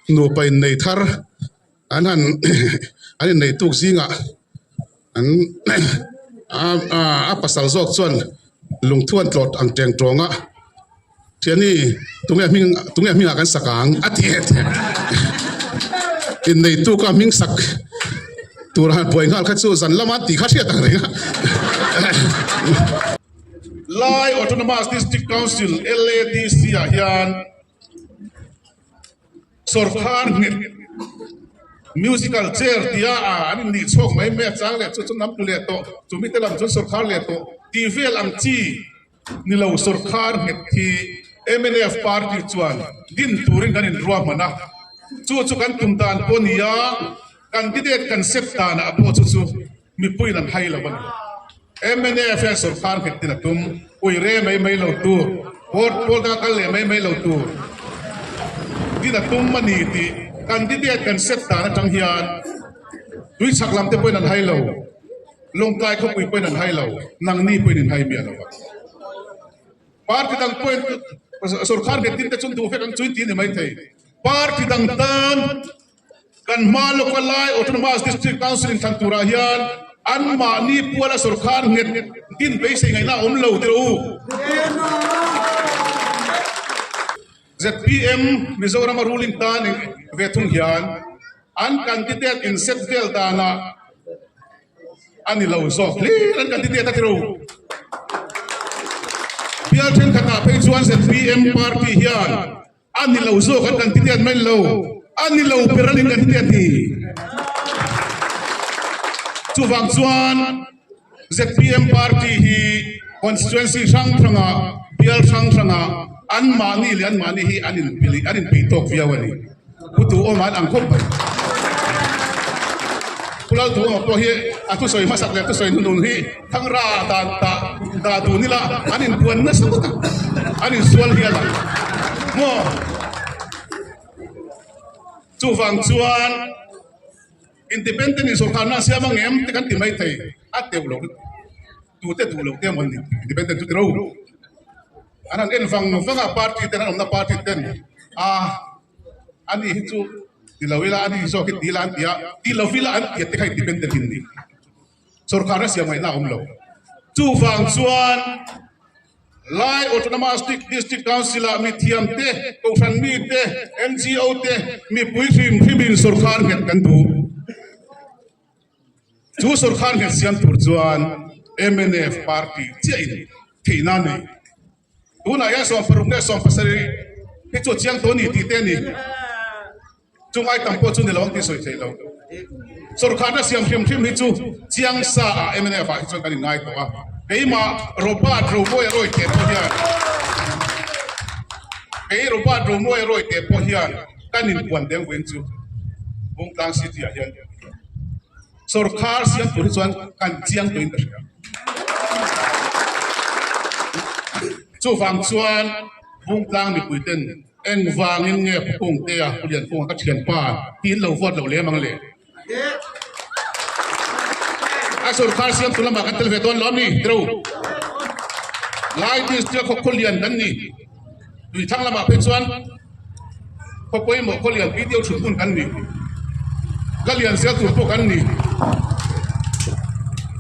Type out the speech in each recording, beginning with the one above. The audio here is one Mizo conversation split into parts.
Nupa innei thar an han an innei tuk zingah an a pasal zawk chuan lungthu an tlawt ang teng tawng a thiani tunge hming tunge hmingah kan sak ang a ti innei tuk a hming sak tur han buai nghal kha chu zan lama tih kha hriat ang reng a. Lai Autonomous District Council, LADC, ah hian. Sawrkhar nghet musical chair tia a an innih chhuak mai mai a chang leh chu chu hnam tu leh tawh chumi te lam chuan sawrkhar leh tawh tih vel ang chi ni lo sawrkhar nghet hi mnf party chuan din turin kan inruahman a chu chu kan tum dan pawh a ni a candidate kan set danah pawh chu chu mipuiin an hai lo a ni. Mnf hian sawrkar nghet tin a tum, ui re mai mai lo tur, vote pawl danga kal leh mai mai lo tur din a tum a ni tih candidate kan set dan atang hian tui chhak lam te pawhin an hai lo, Lawngtlai khawpui pawhin an hai lo, nangni pawhin in hai miah lo a. Party dang pawhin sawrkar nghet tin te chu duh vek ang chu in ti a ni maithei. Party dang tan. Kan hma lawka Lai Autonomous District Council in thlan turah hian anmahni puala sawrkar nghet din beisei ngaihna a awm lo tih rawh u. Zpm Mizorama ruling tan ve thung hian an candidate in set vel danah a ni lo zawk hlir an candidate a ti rawh u. Bial thenkhatah phei chuan zpm party hian A ni lo zawk an kan ti tiat mai lo, a ni lo ber an in kan ti tiat ni. Chuvang chuan zpm party hi constituency hrang hranga bial hrang hranga anmahni leh anmahni hi an inpilh an inpih tawk viau a ni. Pu Duhawma an ang khawp mai. Pu Lalduhawma pawh hi a thusawi hmasak leh thusawi hnunun hi Thangra ah dah dah dun ila an inbuan nasa ngawt ang, an insual hial ang maw? Chuvang chuan independent in sawrkarna a siam ang em te kan ti mai thei, a teuh lo tute duh lo te emaw ni independent chu ti ro. An han en vang vang a party ten an awmna party ten a ani hi chu ti lo ila ani zawk hi ti ila an ti a, ti lo ila an ti a te kha independent in ni. Sawrkar a siam ngaihna a awm lo. Chuvang chuan Lai Autonomous District Council-ah mithiam te, kohhran mi te, NGO te, mipui hrim hrimin sawrkar nghet kan duh. Chu sawrkar nghet siam tur chuan mnf party chiahin theihna a nei. Tunah hian 60 leh 70 hi chu a chiang tawh a ni tih te a ni. Chung ai tam pawh chu ni lo ang tih sawi theih lo. Sawrkharna siam hrim hrim hi chu chiang sa ah mnf ah hi chuan kan inngai tawh a. Keimah Robert Romawia Rawite pawh hian Kei Robert Romawia Rawite pawh hian kan inpuan deuh veng chu Bungtlang City ah hian sawrkhar siam tur hi chuan kan chiang tawhin ka hria. Chuvang chuan Bungtlang mipui ten Engvangin nge Pu Kungtea, Pu Liankunga ka thianpa tiin lo vote loh lem ang le? A sorkar siamtu lamah kan tel ve dawn lo a mi? Tiro. Lai district khaw khaw lian kan ni. Tuithang lamah phei chuan khaw pawimawh khaw lian video thut hmun kan ni. La lian zel tur pawh kan ni.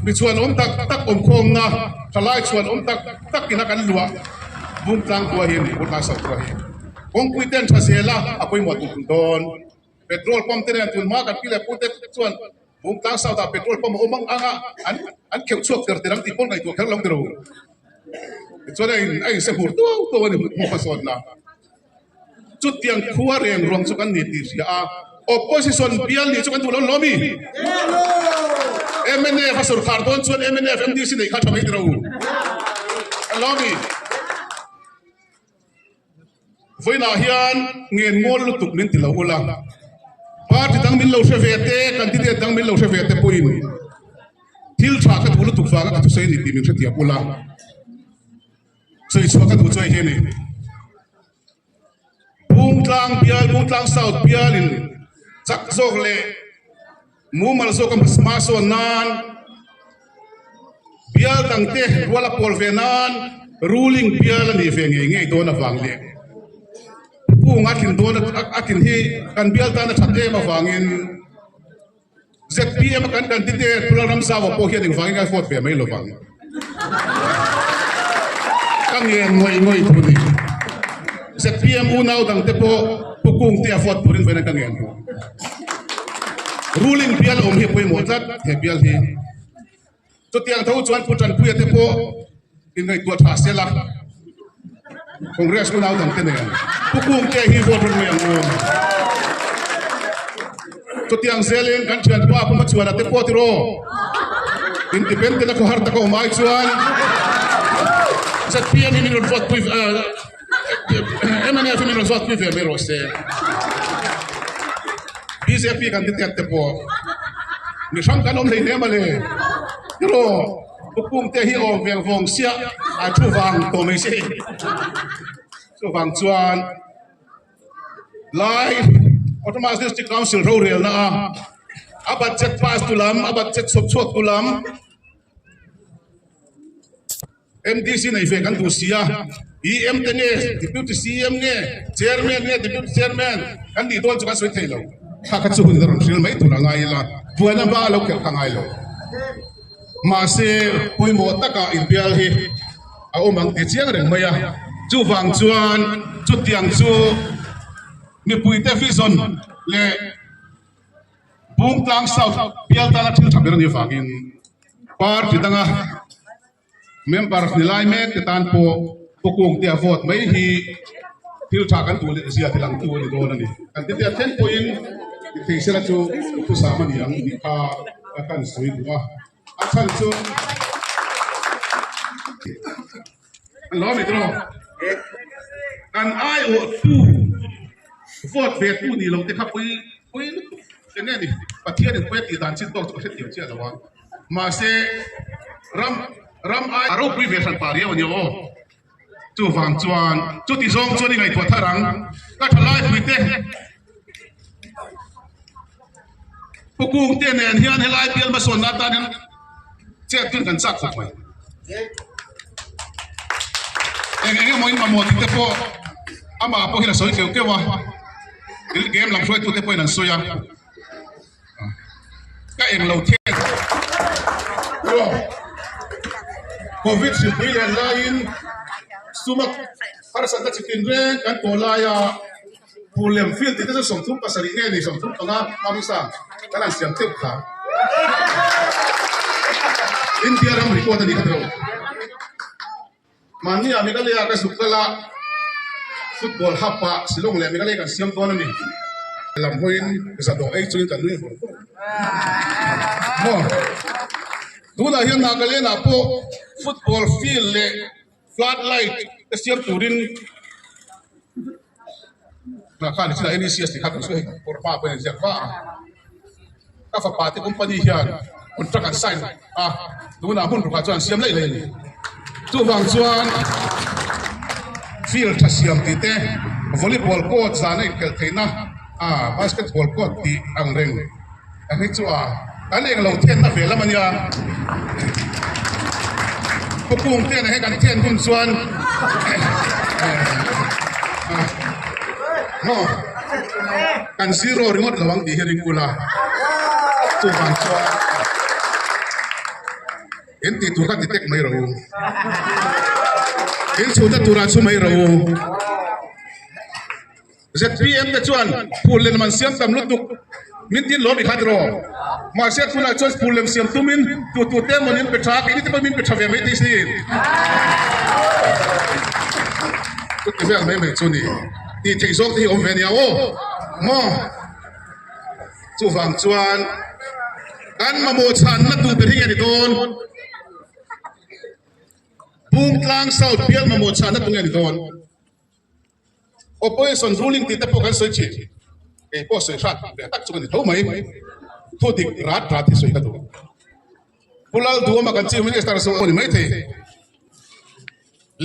Mi chhuan awm tak tak awmkhawmna, thalai chhuan awm tak tak ina kan luah. Bungtlang khua hi a ni, Bungtlang South khua hi. Kawngpui ten tha zel a, a pawimawh tur tun dawn. Petrol pump te nen tun hma kan pi leh pu te chuan Bungtlang South ah petrol pump a awm ang ang a, an an kheuh chhuak ter ter ang tih pawn ngaihtuah kher lo ang tiro. Tichuan a in a inse hmur tuau tuau a ni hmu hmasawnna. Chutiang khua reng ruang chu kan ni tih hria a, opposition bial nih chu kan duh lo lo mi? Mnf a sawrkhar dawn chuan mnf MDC neih kha tha mai tiro u. Kan lo mi? Vawiinah hian ngen ngawl lutuk min ti lo ula, party dang min lo hre ve te, candidate dang min lo hre ve te pawhin thil tha ka duh lutuk vanga ka thusawi a ni tih min hrethiam ula. Sawi chhuah ka duh chu hei hi a ni. Bungtlang bial, Bungtlang South bialin chak zawk leh mumal zawk a hma sawn nan bial dangte rual a pawl ve nan ruling bial a nih ve ngei ngei dawn avang leh. Kunga thin dawn a thin hi kan bial tan a that em avangin ZPM a kan candidate Pu Lalramsava pawh hian engvangin ngai vote ve mai lovang. Ka ngen ngawih ngawih thu ni. ZPM unau dangte pawh Pu Kungtea vote turin vawiin ka ngen bawk. Ruling bial awm hi a pawimawh tlat he bial hi. Chutiang tho chuan Pu Tanpuia te pawh inngaihtuah tha sela, Congress unau dangte nen Pu Kungtea hi vote rawn mai ang u. Chutiang zelin kan thianpa Pu Hmachhuana te pawh tiraw independent a khawhar taka awm ai chuan ZPM hi min rawn vote pui mnf hi min rawn vote pui ve mai rawh se. Bjp kan ti tet te pawh mi hrang kan awm hleinem a le tiraw Pu Kungte hi awm veng vawng sia a thu vang tawh mai se chuvang chuan Lai Autonomous District Council rorelna a a budget pass tu lam a budget chhawp chhuak tu lam MDC nei ve kan duh si a, EM te nge, Deputy CM nge, Chairman nge, Deputy Chairman kan nih dawn chu kan sawi thei lo. Kha kha chu hun a rawn hril mai tur a ngai ila, buaina hma a lo khelh kha ngai lo. Mahse, pawimawh taka inbial hi a awm ang ti chiang reng mai a, chuvang chuan chutiang chu mipuite vision leh Bungtlang South bial tana thil tha ber a nih avangin party danga Member ni lai mek te tan pawh Pu Kungtea vote mai hi thil tha kan duh leh zia ti langtu a ni dawn a ni. Kan ti tia then pawhin ti thei sela chu thusam a ni ang tih kha ka kan sawi duh a. A chhan chu an lo a ni tawh. Kan aiawhtu vote ve tu ni lo te kha pui pui lutuk eng nge ni Pathianin pui a tih dan chin tawk chu ka hrethiam chiah lo a. Mahse, ram ram ai a ropui ve hran pah riau a nia aw. Chuvang chuan chuti zawng chuan i ngaihtuah thar ang. Ka tha laipuite Pu Kungte nen hian helai bial hmasawnna atan hian chet tun kan chak khawp mai. Eng eng emaw in mamawh tih te pawh amah pawh hian a sawi keuh keuh a, game lam hruaitute pawhin an sawi a. Ka eng lo thei rawh. Covid hripui len laiin suma harsatna chi tin reng kan tawh laia phur lem field tih te chu 37 nge ni 35 Pakistan kan han siam teuh kha. India ram record a ni kha tiraw. Mahni ah Meghalaya ka zuk kal a, football hub ah Shillong leh Meghalaya kan siam dawn a ni. Lam hawiin zadawh ei chungin kan nui vur vur. Maw? Tunah hian Nagaland ah pawh football field leh flood light te siam turin Hnah khan chinah NECS tih kha kan sawi hei kawr hma pawhin an ziak va a. Ka fapa te company hian contract an sign a, tunah hmun rukah chuan an siam laih laih a ni. Chuvang chuan field tha siam tih te, volleyball court zana inkhelh theihna a basketball court tih ang reng ang hi chu a kan englo thianna ve lam a nia. Pu Kungte nen hian kan thian hun chuan maw kan zero ringawt lo ang tih hi ring ula chuvang chuan in tih tur kha ti tek mai rawh u in chhutna turah chu mai rawh u. ZPM te chuan phul lem an siam tam lutuk min tin lawm i khat rawh. Mahse tunah chuan phul lem siam tumin tu tu te emaw min pe tha keini te pawh min pe tha ve mai thei si. Chuti vel mai mai chu ni. Tih theih zawk te hi awm ve nia aw. Maw? Chuvang chuan kan mamawh chhanna tur ber hi nge ni dawn? Bungtlang South bial mamawh chhanna tur nge ni dawn? Opposition ruling tih te pawh kan sawi thin. Kei pawh sawi hrat ve tak chu ka ni tho mai. Thu dik rat rat hi sawi ka duh. Pu Lalduama kan Chief Minister sawi pawh ni mai thei.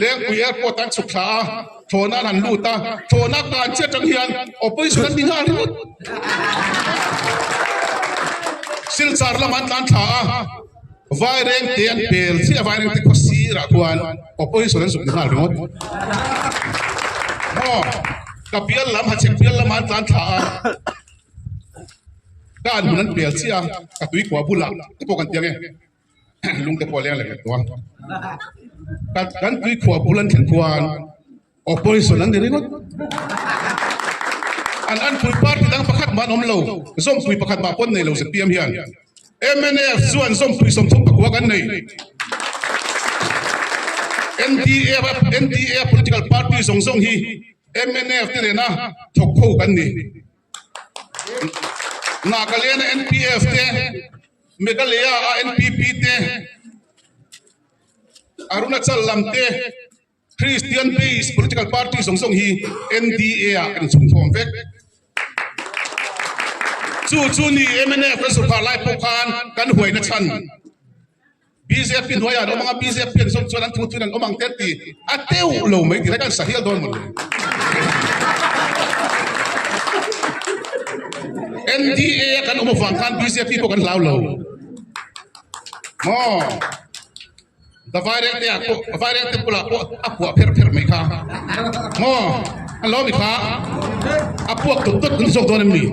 Lengpui Airport an chhuk thla a, thlawhna an han lut a, thlawhna kan chiah atang hian opposition an ni nghal ringawt. Silchar lamah an tlan thla a. Vairengte an pel chiah a, Vairengte khaw sirah khuan opposition an zuk ni nghal ringawt. Maw? Ka bial lam hachhek bial lamah an tlan thla a, ka an hmun an pel chiah a, ka tui kua bulah te pawh kan ti ang e, lung te pawh a leng lek lek tawh a. Kan tui kua bul an thlen khuan Opposition an ni ringawt. An anpui party dang pakhat mah an awm lo, zawmpui pakhat mah pawn nei lo zpm hian. Mnf chuan zawmpui 34 kan nei. NDA NDA political party zawng zawng hi mnf te nena thawk ho kan ni. Nagaland a NPF te, Meghalaya a NPP te, Arunachal lam te, Christian based political party zawng zawng hi NDA ah kan inchhungkhawm vek. Chu chu ni mnf kan sorkar lai pawh khan kan huaina chhan bjp hnuaiah an awm ang a, bjp an zawm chuan an thu thuin an awm ang te ti a teuh lo mai tih lai kan sahial dawn maw le. NDA a kan awm avang khan bjp pawh kan hlau lo maw. The Vairengte ah pawh Vairengte bulah pawh a puah pher pher mai kha maw an lo mi kha a puak tut tut an zawk dawn em ni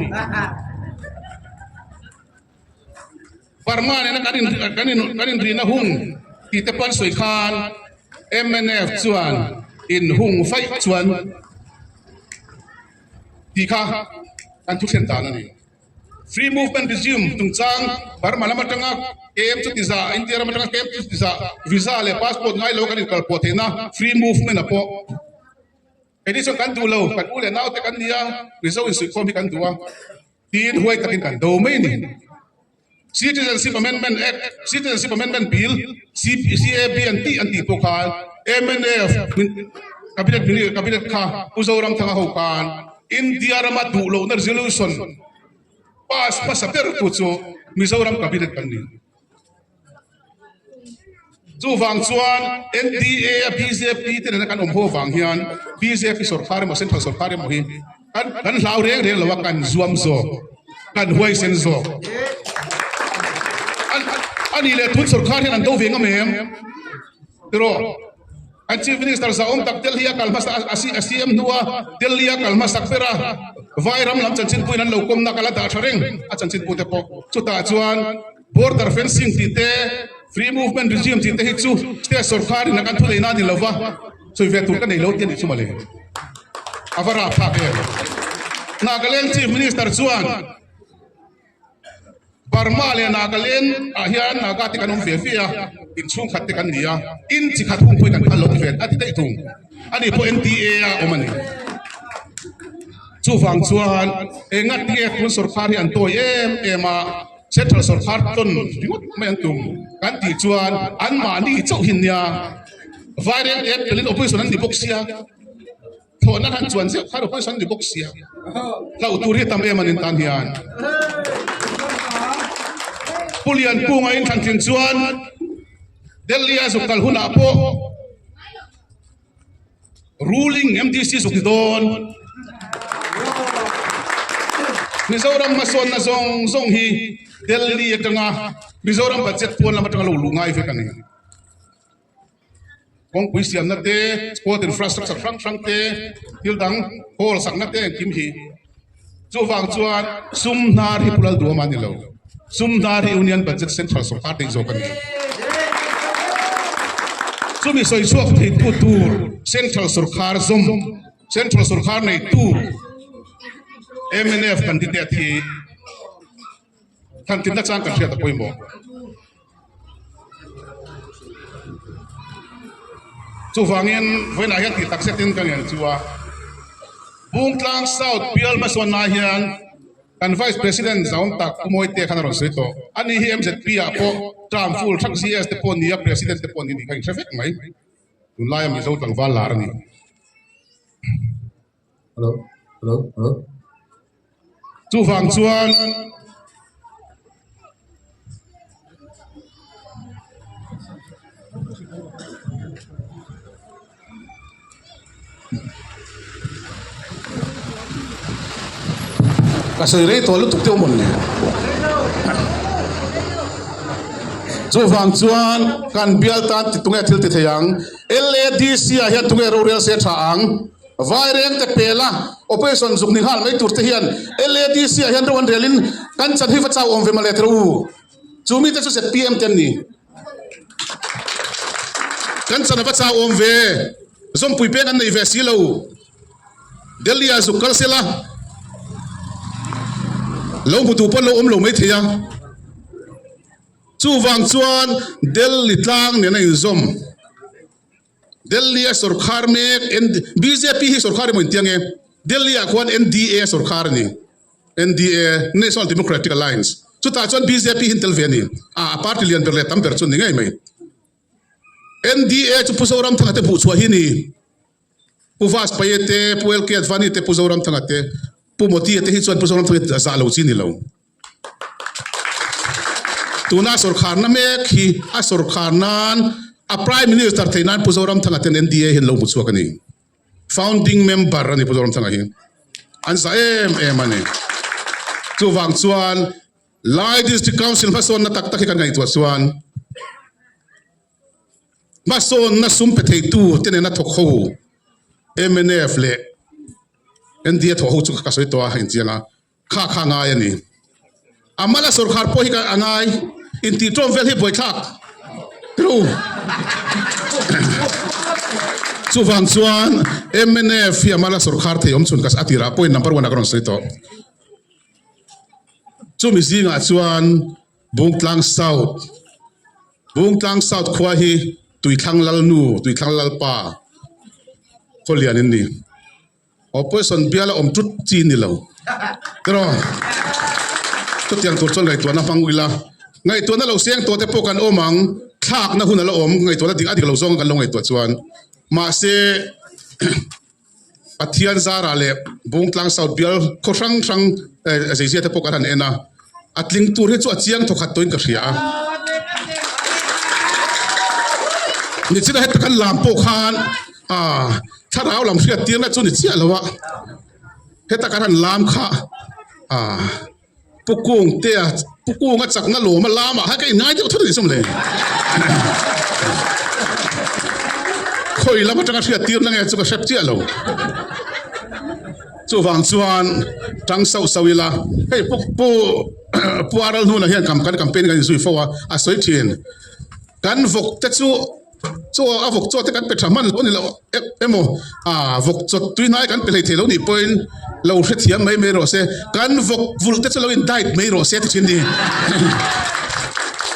Burma nena kan in kan in kan inrina hung tih te pawh an sawi khan mnf chuan in hung faih chuan tih kha an thu thlen dan a ni. Free Movement Regime chungchang Burma lam atanga kem chuti zah, India ram atanga kem chuti zah visa leh passport ngai lo kan inkalpawh theihna Free Movement a pawh keini chuan kan duh lo, kan u leh nau te kan ni a, Mizo insuihkhawm hi kan duh a, tiin huai takin kan do mai a ni. Citizenship Amendment Act, Citizenship Amendment Bill, CAB an tih an tih pawh khan mnf Cabinet Cabinet kha Pu Zoramthanga ho khan India rama duh lohna resolution pass hmasa ber tu chu Mizoram Cabinet kan ni. Chuvang chuan NDA a bjp te nena kan awm ho vang hian bjp sorkar emaw central sorkar emaw hi kan kan hlau reng reng lo a kan zuam zawk kan huaisen zawk. Ani leh tun sorkar hian an do ve ngam em? Tiraw? An Chief Minister zahawm tak Delhi a kal hmasa a CM hnua Delhi a kal hmasak ber a, vai ram lam chanchinpuiin an lo kawmna kal a dah tha reng a chanchinpute pawh. Chutah chuan border fencing tih te, free movement regime tih te hi chu state sorkarin a kan thuneihna a ni lova, sawi ve tur ka nei lo tih a nih chu mawle. A va rapthlak em. Nagaland Chief Minister chuan. Burma leh Nagaland ah hian Naga te kan awm ve ve a, inchhungkhat te kan ni a, in chi khat hung pawhin kan phal lo ti ve a ti daih thung. Ani pawh NDA a awm a ni. Chuvang chuan engat nge tun sorkar hi an tawi em em a, Central sorkar tawn ringawt mai an tum kan tih chuan anmahni chauh hi nia Vaireng te pelin opposition an ni bawk sia. Thlawhna khan chuan zeuh khan opposition ni bawk sia. Hlauh tur hi tam em an intan hian. Pu Lianpunga in thlan tling chuan Delhi a zuk kal hunah pawh ruling MDC zuk ni dawn. Mizoram hmasawnna zawng zawng hi Delhi atanga Mizoram budget pawn lam atanga lo luh ngai vek a ni. Kawngpui siamna te, sport infrastructure hrang hrang te, thil dang hall sakna te engkim hi. Chuvang chuan sum hnar hi Pulal Duama a ni lo. Sum hnar hi Union Budget Central sorkar tih zawk a ni. Chumi sawi chhuak theitu tur Central sorkar zawm, Central sorkar neitu mnf candidate hi Thantinna chang kan hriat a pawimawh. Chuvangin vawiinah hian tih tak zetin ka ngen chu a, Bungtlang South bial hmasawnna hian kan Vice President Zaum Tak Pu Mawite khan a rawn sawi tawh. Ani hi MZP ah pawh term full thak GS te pawh ni a, President te pawh ni tih kha inhre vek mai. Tunlaia Mizo tlangval lar a ni. Hello, hello, hello. Chuvang chuan ka sawi rei tawh lutuk deuh mawn le. Chuvang chuan kan bial tan ti tunge thil ti thei ang? LADC ah hian tunge rorel se tha ang? Vaireng te pela operation zuk ni nghal mai tur te hian LADC ah hian ro an relin kan chan hi va chau awm ve mawle tiro u. Chu mite chu zpm te an ni. Kan chan a va chau awm ve. Zawmpui peng an nei ve si lo. Delhi ah zuk kal sela lo hmu tu pawn lo awm lo mai thei a. Chuvang chuan Delhi tlang nen a inzawm. Delhi a sorkar mek bjp hi sorkar emaw intiang e. Delhi ah khuan NDA a sorkar a ni. NDA, National Democratic Alliance. Chutah chuan bjp hi an tel ve a ni. A party lian ber leh tam ber chu an ni ngei mai. NDA chu Pu Zoramthanga te hmuhchhuah hi a ni. Pu Vajpayee te, Pu LK Advani te, Pu Zoramthanga te, Pu Modi-a te hi chuan Pu Zoramthanga hi zah lo chi a ni lo. Tuna sorkharna mek hi a sorkhar nan a Prime Minister theih nan Pu Zoramthanga ten NDA hian lo hmu chhuak a ni. Founding member a ni Pu Zoramthanga hi. An zah em em a ni. Chuvang chuan Lai District Council hmasawnna tak tak hi kan ngaihtuah chuan hmasawnna sum pe theitu te nena thawk ho mnf leh NDA thawh ho chu ka sawi tawh a inchiang a. Kha kha ngai a ni. A mala sorkar pawh hi a ngai. Intih ṭawm vel hi buaithlak tru. Chuvang chuan mnf hi a mala sorkar thei awm chhun ka a tirah point number one ah ka rawn sawi tawh. Chumi zingah chuan Bungtlang South, Bungtlang South khua hi Tuithlang Lalnu, Tuithlang Lalpa khawlian in ni. Opposition bial a awm tut chi ni lo. Tiraw? Chutiang tur chuan ngaihtuahna hmang ila. Ngaihtuahna lo seng tawh te pawh kan awm ang, thlakna hun a la awm, ngaihtuahna dik a dik lo zawng kan lo ngaihtuah chuan. Mahse, Pathian zarah leh Bungtlang South bial khaw hrang hrang zeizia te pawh kan han en a, a tling tur hi chu a chiang thawkhat tawhin ka hria a. Nichina heta kan lam pawh khan Aaa thlarau lam hriat tirna chu ni chiah lo a, heta kan han lam kha aaa pu kung te a pu kung a chakna lawm a lamah khan ka inngai deuh thut a ni chu mawle. Khawi lam atanga hriat tirna nge chu ka hrep chiah lo. Chuvang chuan tang sauh sauh ila hei pu pu pu Aral hnunah hian kan campaign kan inzui fo a, a sawi thin. Kan vawk te chu. Chaw a vawk chaw te kan pe tha hman lo ni lo emaw a vawk chaw tui hnai kan pe hlei thei lo nih pawhin lo hrethiam mai mai rawh se, kan vawk vulh te chu lo in diet mai rawh se ti thin ni.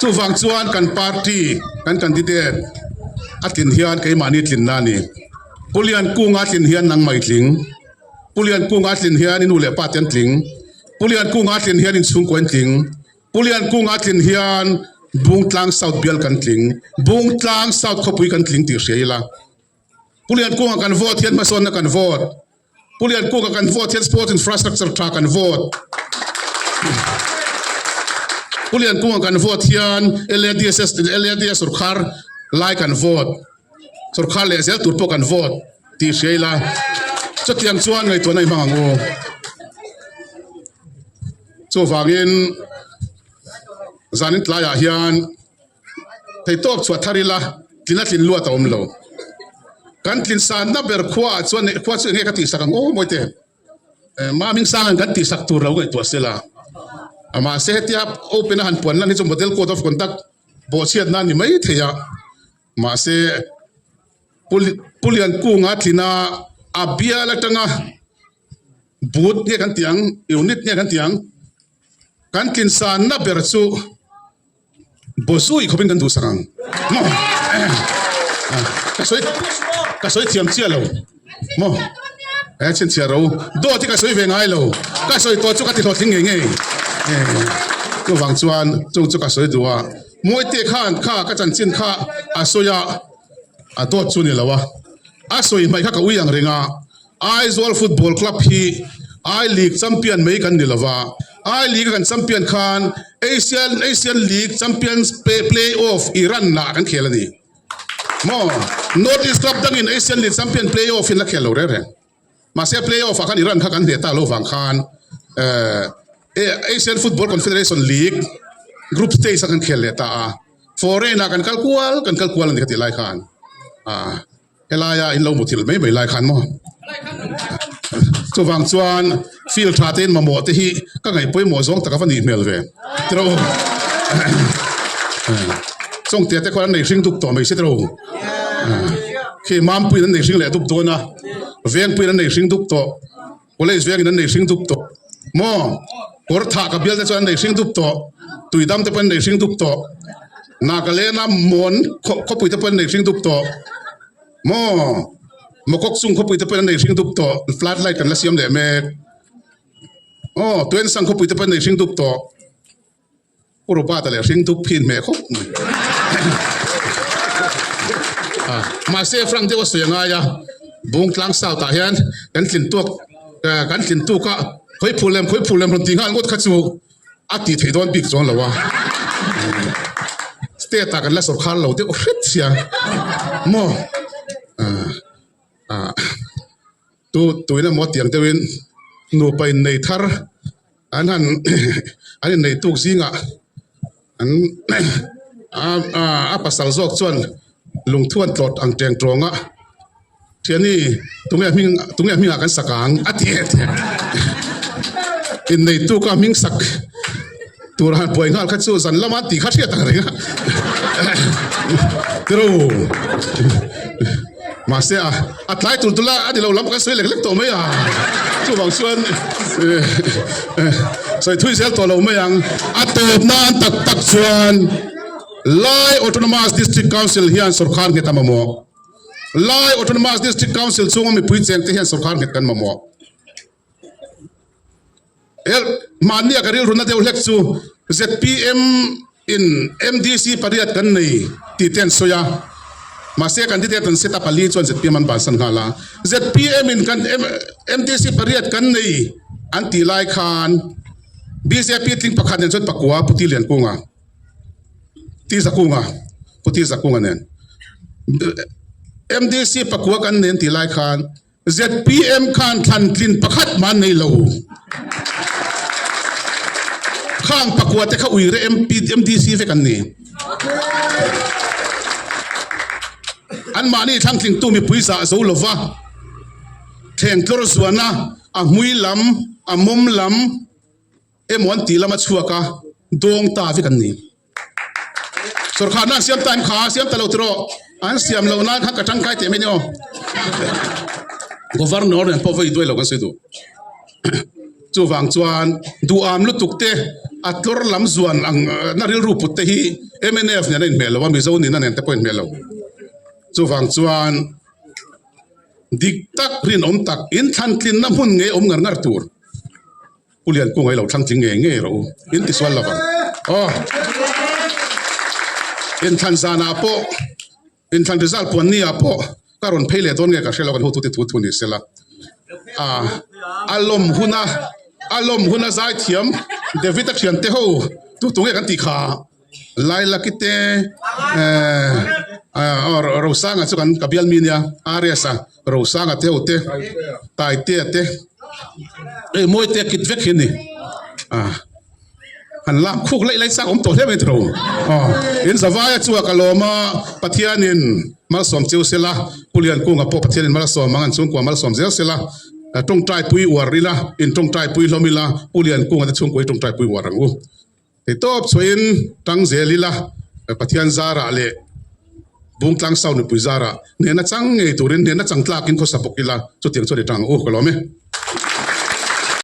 Chuvang chuan kan party kan candidate a tlin hian keimahni tlinna a ni. Pu Liankunga tlin hian nangmah i tling, Pu Liankunga tlin hian i nu leh pa te an tling, Pu Liankunga tlin hian inchhungkaw an tling. Pu Liankunga tlin hian Bungtlang South bial kan tling, Bungtlang South khawpui kan tling tih hria ila. Pu Liankunga kan vote hian hmasawnna kan vote. Pu Liankunga kan vote hian sports infrastructure tha kan vote. Pu Liankunga kan vote hian LADSS LADS sorkar lai kan vote. Sorkar leh zel tur pawh kan vote tih hria ila. Chutiang chuan ngaihtuahna i hmang ang u. Chuvangin zanin tlaiah hian theihtawp chhuah thar ila tlin a tlin luat a awm lo. Kan tlin sanna ber khuaah chuan khua chu enge ka tihsak ang aw mawi te? Maming sanga'n kan tihsak tur lo ngaihtuah sela. Mahse hetia open a han puan lan hi chu model code of conduct bawhchhiatna a ni mai thei a. Mahse Pu Liankunga tlina a bial atanga But nge kan tih ang, unit nge kan tih ang, kan tlinsanna ber chu bawzui khawpin kan duhsak ang. Maw? Ka sawi ka sawi thiam chiah lo. Maw? He chhinchhiah ro. Dawt hi ka sawi ve ngai lo. Ka sawi tawh chu ka ti hlawhtling ngei ngei. Chuvang chuan chung chu ka sawi duh a. Mawite khan kha ka chanchin kha a sawi a, a dawt chu ni lo a. A sawi hmaih kha ka ui ang reng a. Aizawl Football Club hi I League champion mai kan ni lova, I League a kan champion khan Asian Asian League Champions Play Off Iran ah kan khel a ni. Maw? North East Club dangin Asian League Champion Play Off in la khel lo reng reng. Mahse play off ah khan Iran kha kan hneh ta lo vang khan Asian Football Confederation League group stage a kan khel leh ta a. Foreign ah kan kal kual kan kal kual a ni ka tih lai khan. Helaia in lo muthilh mai mai lai khan maw? Chuvang chuan field tha te in mamawh te hi ka ngaih pawimawh zawng tak a va nih hmel ve. Tiraw u. Chawngtea te khuan an nei hring dup tawh mai si tiraw u. Khi Mampuiin an nei hring leh dup dawn a, Vengpuiin an nei hring dup tawh, College vengin an nei hring dup tawh maw? Kawr thah ka bial te chuan an nei hring dup tawh, Tuidam te pawh an nei hring dup tawh, Nagaland-a Mawn khawpui te pawh an nei hring dup tawh maw? Mawkawk chung khawpui te pawh an nei hring dup tawh, flood light kan la siam leh mek. Aw, Tuensang khawpui te pawh an nei hring dup tawh. Pu Robert-a leh hring dup phin hmeh khawp mai. Mahse Frank deuh a sawi a ngai a, Bungtlang South ah hian kan tlin tuak kan tlin tuk a, khawi phul lem khawi phul lem rawn ti nghal ngawt kha chu a tih theih dawn bik chuang lo a. State ah kan la sawrkhar lo deuh hret sia maw? Tu tuin emaw tiang deuhin nupa innei thar an han an innei tuk zingah an a pasal zawk chuan lungthu an tlawt ang teng tawng a, thiani tunge hming tunge hmingah kan sak ang a ti innei tuk a hming sak tur han buai nghal kha chu zan lama tih kha hriat ang reng a tiro mahse a a tlai tur tula a ni lo lam kan sawi lek lek tawh mai a chuvang chuan sawi thui zel tawh lo mai ang a tawp nan tak tak chuan Lai Autonomous District Council hian sawrkar nghet a mamawh Lai Autonomous District Council chhunga mipui chengte hian sawrkar nghet kan mamawh. Hel mahnia ka rilruna deuh hlek chu zpm in MDC pariat kan nei tih te an sawi a, mahse candidate an set a pali chuan zpm an bansan nghal a, zpm in kan MDC pariat kan nei an tih lai khan bjp tling pakhat nen chuan pakua Pu Ti Liankunga, Ti Zakunga, Pu Ti Zakunga nen MDC pakua kan nei an tih lai khan Zpm khan thlantlin pakhat mah an nei lo. Khang pakua te kha uire MP, MDC vek an ni. Anmahni thlangtlingtu mipui zah zo lova thleng tlawr zuana a hmui lam, a mawm lam emaw an tih lama chhuak a dawng ta vek an ni. Sawrkharna an siam ta em kha? Siam ta lo tiraw? An siam loh nan kha ka tangkai teh mai ni aw. Governor nen pawh vawi duai lo kan sawi duh. Chuvang chuan duham lutuk te a tlawr lam zuan ang na rilru put te hi mnf nen a inhmeh lo a, Mizo nihna nen te pawh a inhmeh lo. Chuvang chuan dik tak rinawm tak inthlantlinna hmun ngei awm ngar ngar tur. Pu Liankunga hi lo thlang tling ngei ngei rawh u, in ti sual lovang. Aw. Inthlan zanah pawh, inthlan result puan ni ah pawh ka rawn phei leh dawn nge ka hre lo kan hotute thu thu ni sela. A a lawm huna a lawm huna zaithiam David a thiante ho tu tu nge kan tih kha Lailaki te eh Rosanga chu kan ka bial mi nia Arias a Rosanga te ho te Taitea te hei Mawite kit vek hi a ni a han lak khuk laih laih chak awm tawh hle mai tiro aw in zavaia chu a ka lawm a Pathianin malsawm chiu sela Pu Liankunga pawh Pathianin malsawm ang an chhungkua malsawm zel sela tawngtai pui uar ila in tawngtai pui hlawm ila Pu Liankunga te chhungkua hi tawngtai pui uar ang u. Ti tawp chhuahin tang zel ila Pathian zarah leh Bungtlang Sau nupui zarah nena chang ngei turin nena chang tlakin khawsa bawk ila chutiang chuan i tang ang u ka lawm e.